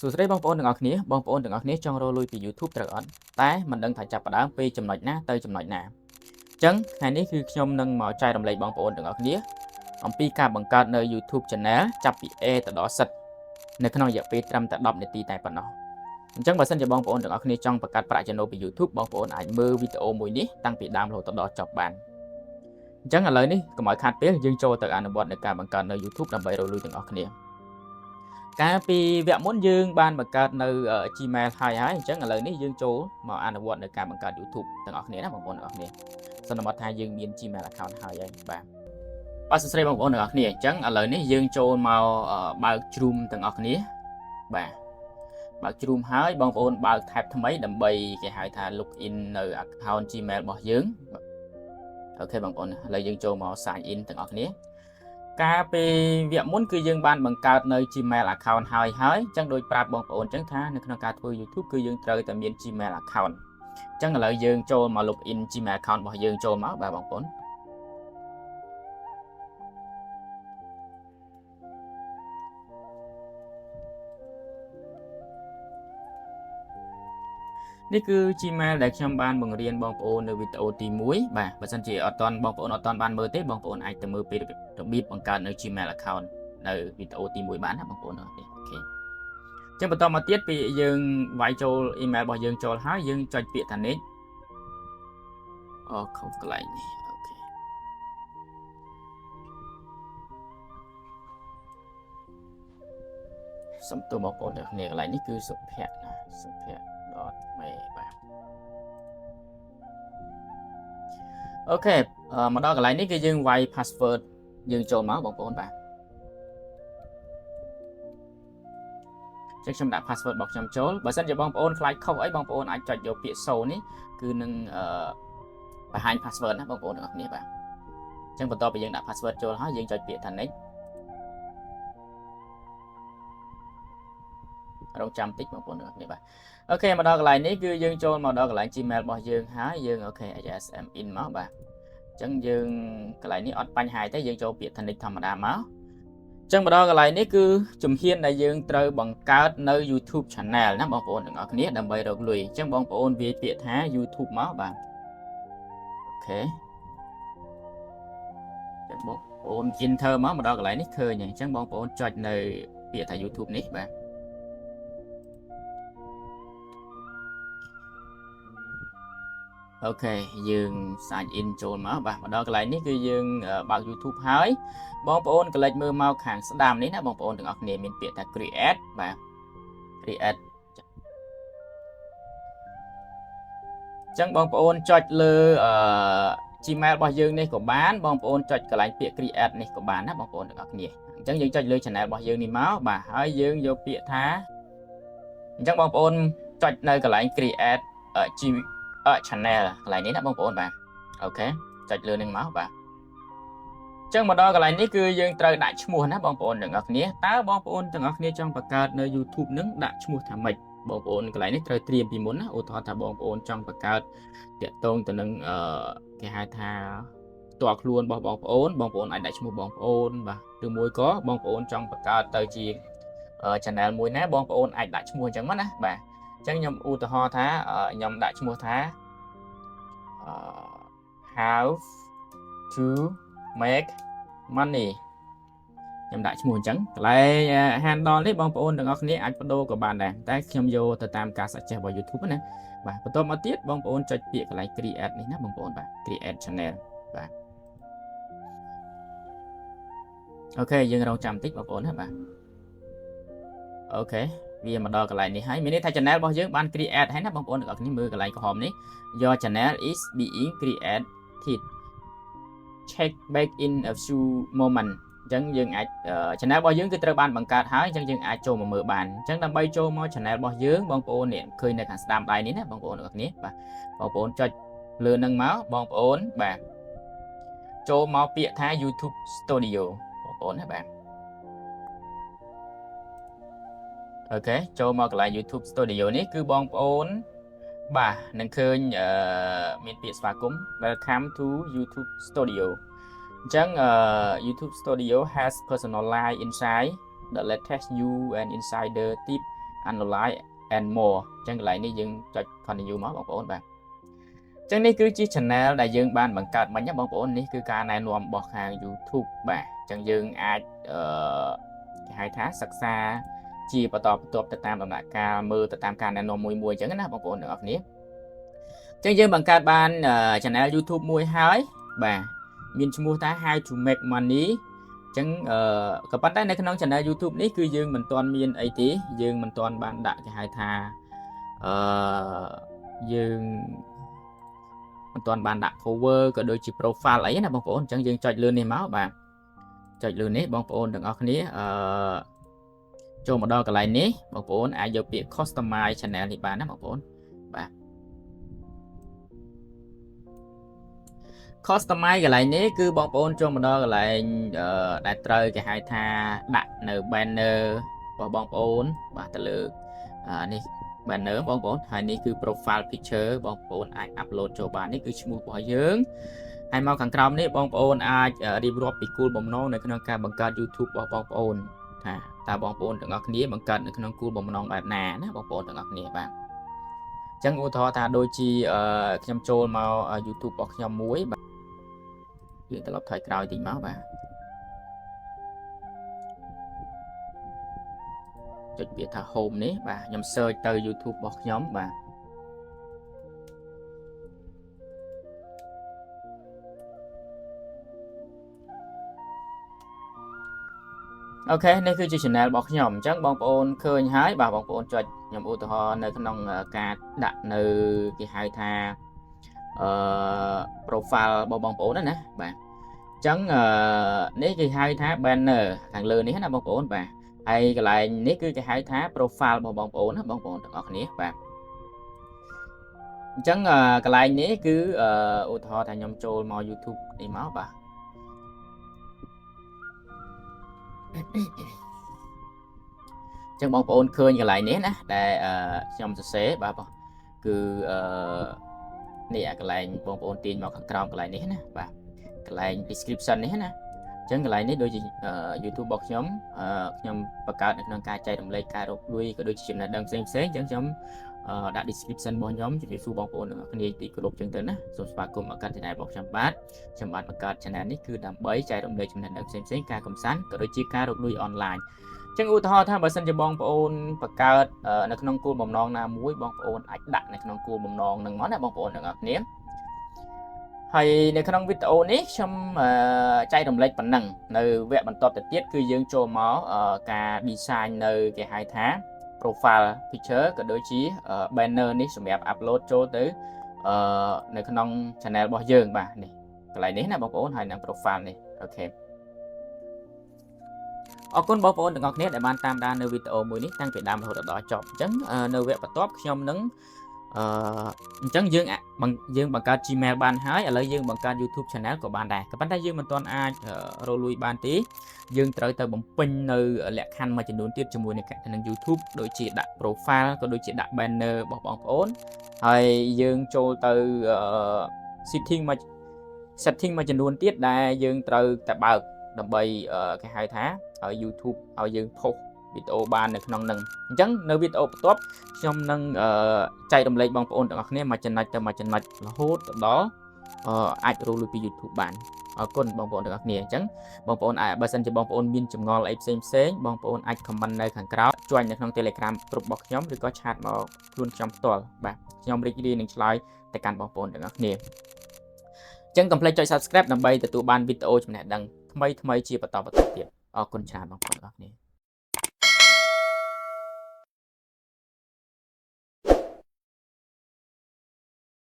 សួស្តីបងប្អូនទាំងអស់គ្នាបងប្អូនទាំងអស់គ្នាចង់រកលុយពី YouTube ត្រូវអត់តែមិនដឹងថាចាប់ផ្ដើមពីចំណុចណាទៅចំណុចណាអញ្ចឹងថ្ងៃនេះគឺខ្ញុំនឹងមកចែករំលែកបងប្អូនទាំងអស់គ្នាអំពីការបង្កើតនៅ YouTube Channel ចាប់ពី A ទៅដល់ Z នៅក្នុងរយៈពេលត្រឹមតែ10នាទីតែប៉ុណ្ណោះអញ្ចឹងបើសិនជាបងប្អូនទាំងអស់គ្នាចង់បង្កើតប្រាក់ចំណូលពី YouTube បងប្អូនអាចមើលវីដេអូមួយនេះតាំងពីដើមរហូតដល់ចប់បានអញ្ចឹងឥឡូវនេះកុំឲ្យខាតពេលយើងចូលទៅអនុវត្តនៅការបង្កើតនៅ YouTube ដើម្បីរកលុយទាំងអស់គ្នាកាលពីវគ្គមុនយើងបានបង្កើតនៅ Gmail ហើយហើយអញ្ចឹងឥឡូវនេះយើងចូលមកអនុវត្តនៅការបង្កើត YouTube ទាំងអស់គ្នាណាបងប្អូនទាំងអស់គ្នាសន្មតថាយើងមាន Gmail account ហើយហើយបាទបាទសួស្តីបងប្អូនទាំងអស់គ្នាអញ្ចឹងឥឡូវនេះយើងចូលមកបើក Chrome ទាំងអស់គ្នាបាទបើក Chrome ហើយបងប្អូនបើក tab ថ្មីដើម្បីគេហៅថា login នៅ account Gmail របស់យើង OK បងប្អូនឥឡូវយើងចូលមក sign in ទាំងអស់គ្នាកាលពីវគ្គមុនគឺយើងបានបង្កើតនៅ Gmail account ហើយហើយអញ្ចឹងដូចប្រាប់បងប្អូនអញ្ចឹងថានៅក្នុងការធ្វើ YouTube គឺយើងត្រូវតែមាន Gmail account អញ្ចឹងឥឡូវយើងចូលមក login Gmail account របស់យើងចូលមកបាទបងប្អូននេះគឺ Gmail ដែលខ្ញុំបានបង្រៀនបងប្អូននៅវីដេអូទី1បាទបើសិនជាអត់ទាន់បងប្អូនអត់ទាន់បានមើលទេបងប្អូនអាចទៅមើលពីរបៀបបង្កើតនៅ Gmail account នៅវីដេអូទី1បានណាបងប្អូន OK អញ្ចឹងបន្តមកទៀតពីយើងវាយចូល email របស់យើងចូលហើយយើងចុចពាក្យថា next អូខុសកន្លែងនេះ OK សំទោសបងប្អូនទាំងគ្នាកន្លែងនេះគឺសុភ័ក្រណាសុភ័ក្រ .me បាទ OK មកដល់កន្លែងនេះគឺយើងវាយ password យើងចូលមកបងប្អូនបាទចឹងខ្ញុំដាក់ password របស់ខ្ញុំចូលបើសិនជាបងប្អូនខ្លាចខុសអីបងប្អូនអាចចុចយកពាក្យ show នេះគឺនឹងអឺបង្ហាញ password ណាបងប្អូនទាំងអស់គ្នាបាទអញ្ចឹងបន្ទាប់ពីយើងដាក់ password ចូលហើយយើងចុចពាក្យថា next រងចាំតិចបងប្អូនទាំងអស់គ្នាបាទ OK មកដល់កន្លែងនេះគឺយើងចូលមកដល់កន្លែង Gmail របស់យើងហើយយើង OK ISM in មកបាទអញ្ចឹងយើងកន្លែងនេះអត់បញ្ហាទេយើងចូលពាក្យថា next ធម្មតាមកចឹងមកដល់កន្លែងនេះគឺជំហានដែលយើងត្រូវបង្កើតនៅ YouTube Channel ណាបងប្អូនទាំងអស់គ្នាដើម្បីរកលុយអញ្ចឹងបងប្អូនវាយពាក្យថា YouTube មកបាទ OK ចឹងបងប្អូន Enter មកមកដល់កន្លែងនេះឃើញហើយអញ្ចឹងបងប្អូនចុចនៅពាក្យថា YouTube នេះបាទ OK យើង sign in ចូលមកបាទមកដល់កន្លែងនេះគឺយើងបើក YouTube ហើយបងប្អូនក្រឡេកមើលមកខាងស្ដាំនេះណាបងប្អូនទាំងអស់គ្នាមានពាក្យថា create បាទ create អញ្ចឹងបងប្អូនចុចលើអឺ Gmail របស់យើងនេះក៏បានបងប្អូនចុចកន្លែងពាក្យ create នេះក៏បានណាបងប្អូនទាំងអស់គ្នាអញ្ចឹងយើងចុចលើ channel របស់យើងនេះមកបាទហើយយើងយកពាក្យថាអញ្ចឹងបងប្អូនចុចនៅកន្លែង create G channel កន្លែងនេះណាបងប្អូនបាទ OK ចុចលើនឹងមកបាទចឹងមកដល់កន្លែងនេះគឺយើងត្រូវដាក់ឈ្មោះណាបងប្អូនទាំងអស់គ្នាតើបងប្អូនទាំងអស់គ្នាចង់បង្កើតនៅ YouTube នឹងដាក់ឈ្មោះថាម៉េចបងប្អូនកន្លែងនេះត្រូវត្រៀមពីមុនណាឧទាហរណ៍ថាបងប្អូនចង់បង្កើតតាក់ទងទៅនឹងអឺគេហៅថាផ្ទាល់ខ្លួនរបស់បងប្អូនបងប្អូនអាចដាក់ឈ្មោះបងប្អូនបាទឬមួយក៏បងប្អូនចង់បង្កើតទៅជា channel មួយណាបងប្អូនអាចដាក់ឈ្មោះអញ្ចឹងមកណាបាទអញ្ចឹងខ្ញុំឧទាហរណ៍ថាខ្ញុំដាក់ឈ្មោះថា how to make money ខ្ញុំដាក់ឈ្មោះអញ្ចឹងកន្លែង handle នេះបងប្អូនទាំងអស់គ្នាអាចបដូរក៏បានដែរតែខ្ញុំយកទៅតាមការ suggest របស់ YouTube ណាបាទបន្ទាប់មកទៀតបងប្អូនចុចពាក្យកន្លែង create នេះណាបងប្អូនបាទ create channel បាទ OK យើងរងចាំបន្តិចបងប្អូនណាបាទ OK វាមកដល់កន្លែងនេះហើយមានន័យថា channel របស់យើងបាន create ហើយណាបងប្អូនទាំងអស់គ្នាមើលកន្លែងក្រហមនេះ Your channel is being created, check back in a few moment អញ្ចឹងយើងអាច channel របស់យើងគឺត្រូវបានបង្កើតហើយអញ្ចឹងយើងអាចចូលមកមើលបានអញ្ចឹងដើម្បីចូលមក channel របស់យើងបងប្អូននេះឃើញនៅខាងស្ដាំដៃនេះណាបងប្អូនទាំងអស់គ្នាបាទបងប្អូនចុចលើនឹងមកបងប្អូនបាទចូលមកពាក្យថា YouTube Studio បងប្អូនណាបាទ OK ចូលមកកន្លែង YouTube Studio នេះគឺបងប្អូនបាទនឹងឃើញមានពាក្យស្វាគមន៍ Welcome to YouTube Studio អញ្ចឹង YouTube Studio has personalized insight, the latest news and insider tip. Analyze and more អញ្ចឹងកន្លែងនេះយើងចុច continue មកបងប្អូនបាទអញ្ចឹងនេះគឺជា channel ដែលយើងបានបង្កើតមិញណាបងប្អូននេះគឺការណែនាំរបស់ខាង YouTube បាទអញ្ចឹងយើងអាចអឺគេហៅថាសិក្សាជាបន្តបន្ទាប់ទៅតាមដំណាក់កាលមើលទៅតាមការណែនាំមួយមួយអញ្ចឹងណាបងប្អូនទាំងអស់គ្នា។អញ្ចឹងយើងបង្កើតបាន channel YouTube មួយហើយបាទមានឈ្មោះថា How to make money អញ្ចឹងអឺក៏ប៉ុន្តែនៅក្នុង channel YouTube នេះគឺយើងមិនទាន់មានអីទេយើងមិនទាន់បានដាក់គេហៅថាអឺយើងមិនទាន់បានដាក់ cover ក៏ដូចជា profile អីណាបងប្អូនអញ្ចឹងយើងចុចលើនេះមកបាទចុចលើនេះបងប្អូនទាំងអស់គ្នាអឺចូលមកដល់កន្លែងនេះបងប្អូនអាចយកពាក្យ customize channel នេះបានណាបងប្អូនបាទ customize កន្លែងនេះគឺបងប្អូនចូលមកដល់កន្លែងដែលត្រូវគេហៅថាដាក់នៅ banner របស់បងប្អូនបាទទៅលើនេះ banner បងប្អូនហើយនេះគឺ profile picture បងប្អូនអាច upload ចូលបាននេះគឺឈ្មោះរបស់យើងហើយមកខាងក្រោមនេះបងប្អូនអាចរៀបរាប់ពីគោលបំណងនៅក្នុងការបង្កើត YouTube របស់បងប្អូនថាតើបងប្អូនទាំងអស់គ្នាបង្កើតនៅក្នុងគោលបំណងបែបណាណាបងប្អូនទាំងអស់គ្នាបាទអញ្ចឹងឧទាហរណ៍ថាដូចជាខ្ញុំចូលមក YouTube របស់ខ្ញុំមួយបាទយើងត្រឡប់ថយក្រោយតិចមកបាទចុចពាក្យថា home នេះបាទខ្ញុំ search ទៅ YouTube របស់ខ្ញុំបាទ OK នេះគឺជា channel របស់ខ្ញុំអញ្ចឹងបងប្អូនឃើញហើយបាទបងប្អូនចុចខ្ញុំឧទាហរណ៍នៅក្នុងការដាក់នៅគេហៅថាអឺ profile របស់បងប្អូនណាណាបាទអញ្ចឹងនេះគេហៅថា banner ខាងលើនេះណាបងប្អូនបាទហើយកន្លែងនេះគឺគេហៅថា profile របស់បងប្អូនណាបងប្អូនទាំងអស់គ្នាបាទអញ្ចឹងកន្លែងនេះគឺឧទាហរណ៍ថាខ្ញុំចូលមក YouTube នេះមកបាទអញ្ចឹងបងប្អូនឃើញកន្លែងនេះណាដែលខ្ញុំសរសេរបាទគឺអឺនេះអាកន្លែងបងប្អូនទាញមកខាងក្រោមកន្លែងនេះណាបាទកន្លែង description នេះណាអញ្ចឹងកន្លែងនេះដូចជា YouTube របស់ខ្ញុំខ្ញុំបង្កើតនៅក្នុងការចែករំលែកការរកលុយក៏ដូចជាចំណេះដឹងផ្សេងផ្សេងអញ្ចឹងខ្ញុំដាក់ description របស់ខ្ញុំជំរាបសួរបងប្អូនទាំងអស់គ្នាទីគោរពចឹងទៅណាសូមស្វាគមន៍មកកាន់ channel របស់ខ្ញុំបាទខ្ញុំបាទបង្កើត channel នេះគឺដើម្បីចែករំលែកចំណេះដឹងផ្សេងផ្សេងការកំសាន្តក៏ដូចជាការរកលុយ online ចឹងឧទាហរណ៍ថាបើសិនជាបងប្អូនបង្កើតនៅក្នុងគោលបំណងណាមួយបងប្អូនអាចដាក់នៅក្នុងគោលបំណងនឹងមកណាបងប្អូនទាំងអស់គ្នាហើយនៅក្នុងវីដេអូនេះខ្ញុំចែករំលែកប៉ុណ្ណឹងនៅវគ្គបន្តទៅទៀតគឺយើងចូលមកការ design នៅគេហៅថា profile picture ក៏ដូចជា banner នេះសម្រាប់ upload ចូលទៅនៅក្នុង channel របស់យើងបាទនេះកន្លែងនេះណាបងប្អូនហើយនឹង profile នេះ OK អរគុណបងប្អូនទាំងអស់គ្នាដែលបានតាមដាននៅវីដេអូមួយនេះតាំងពីដើមរហូតដល់ចប់អញ្ចឹងនៅវគ្គបន្ទាប់ខ្ញុំនឹងអឺអញ្ចឹងយើងយើងបង្កើត Gmail បានហើយឥឡូវយើងបង្កើត YouTube Channel ក៏បានដែរក៏ប៉ុន្តែយើងមិនទាន់អាចរកលុយបានទេយើងត្រូវទៅបំពេញនៅលក្ខខណ្ឌមួយចំនួនទៀតជាមួយនឹង YouTube ដូចជាដាក់ profile ក៏ដូចជាដាក់ banner របស់បងប្អូនហើយយើងចូលទៅ setting មួយ setting មួយចំនួនទៀតដែលយើងត្រូវតែបើកដើម្បីគេហៅថាឲ្យ YouTube ឲ្យយើងផុសវីដេអូបាននៅក្នុងនឹងអញ្ចឹងនៅវីដេអូបន្ទាប់ខ្ញុំនឹងចែករំលែកបងប្អូនទាំងអស់គ្នាមួយចំណុចទៅមួយចំណុចរហូតទៅដល់អាចរកលុយពី YouTube បានអរគុណបងប្អូនទាំងអស់គ្នាអញ្ចឹងបងប្អូនអាចបើសិនជាបងប្អូនមានចម្ងល់អីផ្សេងផ្សេងបងប្អូនអាច comment នៅខាងក្រោម join នៅក្នុង Telegram ក្រុមរបស់ខ្ញុំឬក៏chat មកខ្លួនខ្ញុំផ្ទាល់បាទខ្ញុំរីករាយនឹងឆ្លើយទៅកាន់បងប្អូនទាំងអស់គ្នាអញ្ចឹងកុំភ្លេចចុច Subscribe ដើម្បីទទួលបានវីដេអូចំណេះដឹងថ្មីថ្មីជាបន្តបន្ទាប់ទៀតអរគុណច្រើនបងប្អូនទាំងអស់គ្នា។